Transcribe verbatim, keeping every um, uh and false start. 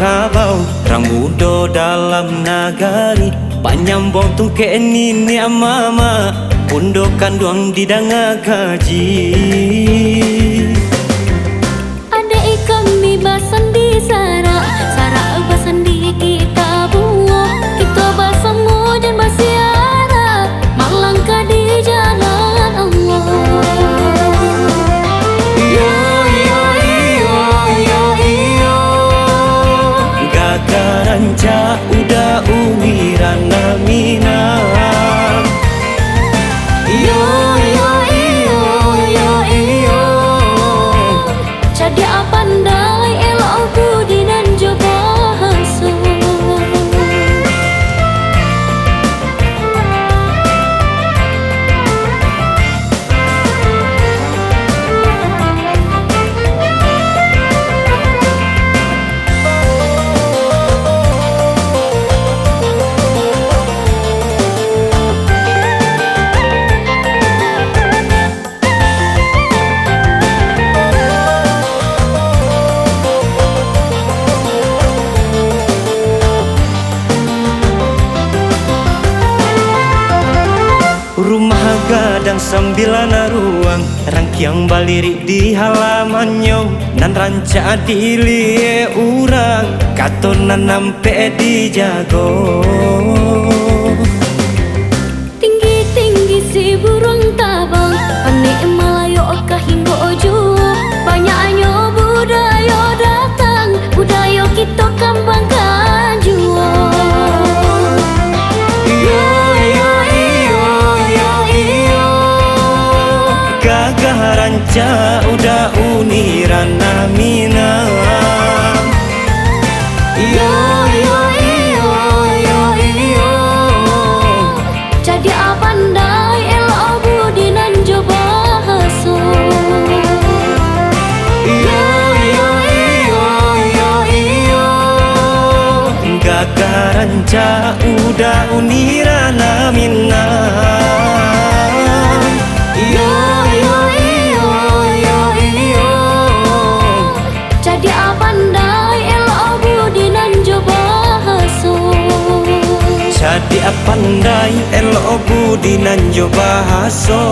Kabau, rang mudo dalam nagari, panyambuang tungkek niniak mamak, bundo kanduang didanga kaji. Adek kami basandi sarak, sarak basandi kita buwok, kito basamo jan basiarak, malangkah di jalan Allah. Iyo, iyo, iyo, iyo, iyo. Gagah rancak uda uni rana Minang. Iyo, iyo, iyo, iyo, iyo. Cadiak pandai, elok budi nan jo bahaso. Rumah gadang sambilan ruang, rangkiang balirik di halamannyo, nan rancak diliek urang, kato nan ampek dijago. Tinggi-tinggi si buruang tabang, panek malayok ka hinggo juo. Banyaknyo budayo datang, budayo kito kambangkan juo. Iyo, iyo, iyo, iyo, iyo. Gagah rancak uda uni rana Minang. Iyo, iyo, iyo, iyo, iyo. Cadiak pandai, elok budi nan jo bahaso. Iyo, iyo, iyo, iyo, iyo. Gagah rancak uda uni rana Minang. Iyo, iyo, iyo, iyo, iyo. Cadiak pandai, elok budi nan jo bahaso. Cadiak pandai, elok budi nan jo bahaso.